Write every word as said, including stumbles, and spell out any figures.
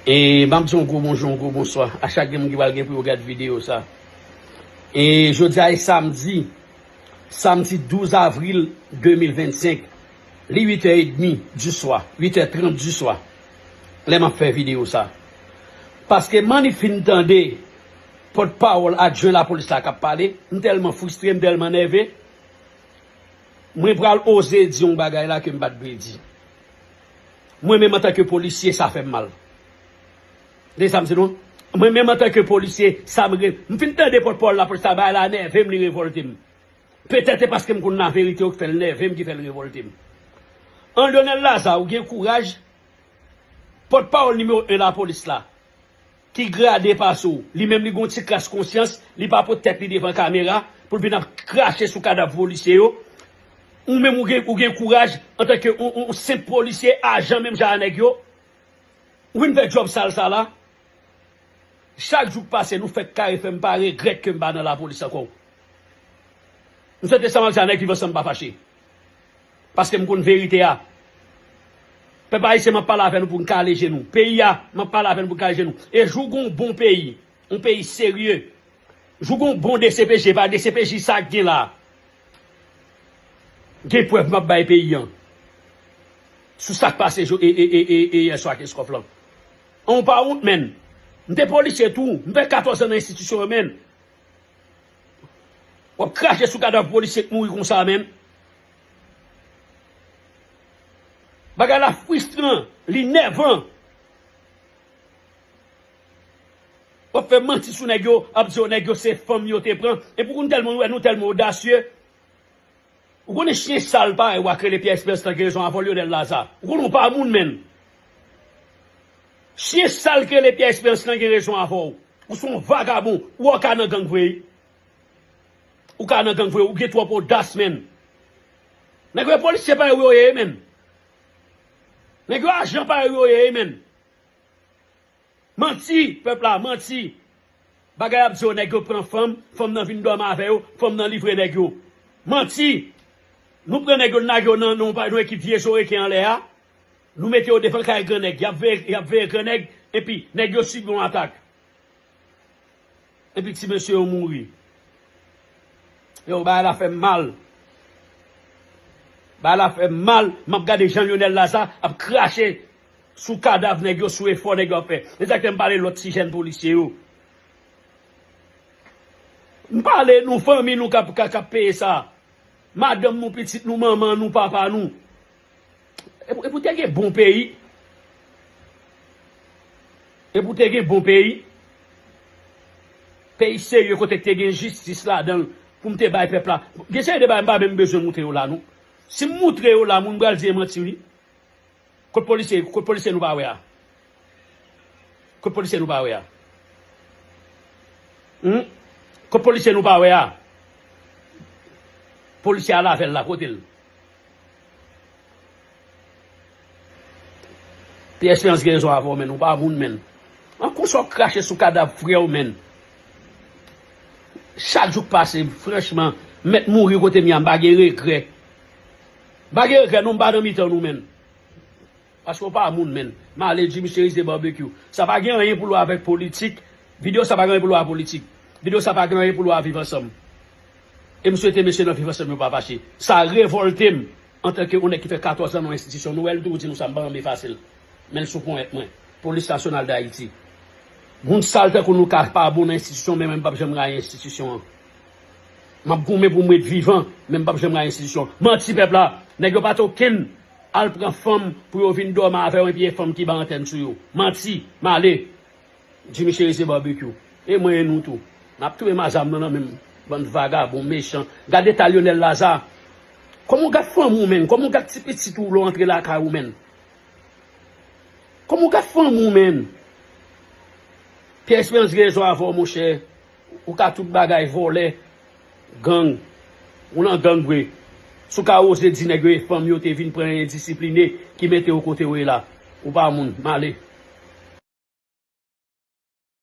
E m ap di yon gwo bonjou, yon gwo bonswa a chak gen moun ki pral gen pou yo gad videyo sa. E jodi a e samdi, samdi douz avril de mil vennsenk, li uit è edmi di swa, uit è trant di swa, lè m ap fè videyo sa. Paske m annik fin tande pòtpawòl adjwen lapolis la k ap pale, m tèlman fristre, m tèlman nève, mwen pral oze di yon bagay la ke m pa t dwe di. Mwen menm antanke polisye, sa fè m mal. Tande sa m di nou? Mwen menm antanke polisye, sa m re-, m fin tande pòtpawòl lapolis la, bagay la nève m, li revòlte m. Petèt se paske m konn laverite yo ki fè l nève m, ki fè l revòlte m. An Lionel Lazarre, ou gen kouraj, pòtpawòl nimewo en lapolis la, ki grade pase w, li menm li gon ti kras konsyans, li pa pot tèt li devan kamera pou l vin ap krache sou kadav polisye yo. Ou menm ou gen, ou gen kouraj antanke yon, yon, yon senp polisye, ajan menm jan a nèg yo, ou vin fè djòb sal sa la. Chak jou k pase, nou fèk kare fè m pa regrèt ke m pa nan lapolis ankò. M swete sa m ap di a nèg Viv Ansanm pa fache. Paske m konn verite a. Pèp ayisyen, m ap pale avè nou pou n kale je nou. Peyi a, m ap pale avè nou pou n kale je nou. E jou gon bon peyi, yon peyi serye, jou gon bon D C P J, pa D C P J sa k gen la. Gen prèv m ap bay peyi an sou sa k pase jo-, e, e, e, e, e yè swa ak Eskòf lan. An, ou pa wont, menn. M te polisye tou. M fè katòz an nan enstitisyon an, menn. W ap krache sou kadav polisye k mouri konsa, menn. Bagay la fristran, li nèvan. W ap fè manti sou nèg yo, ap di yo nèg yo se fanm yo te pran. Epi w konn tèlman, nou wè nou tèlman odasye. Ou konnen chyen sal parèy w a k rele Pierre Esperance lan gen rezon avè w, Lionel Lazarre. Ou konnen w pa moun, menn. Chyen sal k rele Pierre Esperance lan gen rezon avè w. Ou se yon vagabon. Ou wè w ka nan gang vre, wi. Ou ka nan gang vre, ou gen twòp odas, menn. Nèg yo polisye parèy w yo ye, menn. Nèg yo ajan parèy w yo ye, menn. Manti, pèp la, manti. Bagay ap di yo, nèg yo pran fanm, fanm nan vin dòmi avè yo, fanm nan livre nèg yo. Manti. Nou pran nèg yo, n lage yo nan, nan, nan ekip vye zo reken anlè a. Nou mete yo devan kay gran nèg. Y ap veye, y ap veye gran nèg, epi nèg yo sibi yon atak. Epi ti mesye yo mouri. Yo, bagay la fè m mal. Bagay la fè m mal. M ap gade jan Lionel Lazarre ap krache sou kadav nèg yo, sou efò nèg yo ap fè. E sa k fè m pale lòt ti jèn polisye yo. M pale nou, fanmi nou k ap, k ap, k ap peye sa. Madanm nou, pitit nou, manman nou, papa nou. E pou, e pou te gen bon peyi. E pou te gen bon peyi. Peyi serye kote k te gen jistis ladan l pou m te bay pèp la. Gen seri de bagay m pa menm bezwen moutre yo la, non. Si m moutre yo la, moun pral di e manti, wi. Kot polisye, kot polisye nou pa wè a? Kot polisye nou pa wè a? Hmm? Kot polisye nou pa wè a? Polisye a lave l la, kote l? Pierre Esperance gen rezon avè w, menn. Ou pa moun, menn. An konsa w krache sou kadav frè w, menn. Chak jou k pase, franchman, m mèt mouri kote m ye a, m pa gen regrè. M pa gen regrè, non, m pa nan mitan nou, menn. Paske w pa moun, menn. M ale Jimmy Chérizier Barbecue. Sa pa gen anyen pou l wè avèk politik. Videyo sa pa gen anyen pou l wè a politik. Videyo sa pa gen anyen pou l wè a Viv Ansanm. E m swete mesye nan Viv Ansanm yo pa fache. Sa revòlte m antanke yon nèg ki fè katòz an nan yon enstitisyon. Nou wè l toujou di nou sa, m pa janm efase l. Men l sou ponyèt mwen. Polis Nasyonal d Ayiti. Moun sal tankou nou ka pa bon nan enstitisyon, men mwen m p ap janm rayi enstitisyon an. M ap goumen pou m ret vivan, men m p ap janm rayi enstitisyon. Manti pèp la, nèg yo pa t okenn al pran fanm pou yo vin dòmi avè yo epi e fanm ki ba antèn sou yo. Manti, m ale. Jimmy Chérizier Barbecue. E mwen e nou tou. N ap touye m a zam nan nan men m. Bann vagabon, mechan. Gad eta Lionel Lazarre. Kòman w gad fanmi w, menn? Kòman w gad ti pitit ou lè w antre lakay ou, menn? Kòman w gad fanmi w, menn? Pierre Esperance gen rezon avè w, monchè. Ou ka tout bagay, vòlè, gang. Ou nan gang vre. Si w ka oze di nèg yo e fanm yo te vin pran endisipline ki mete w kote w ye la. Ou pa moun, m ale.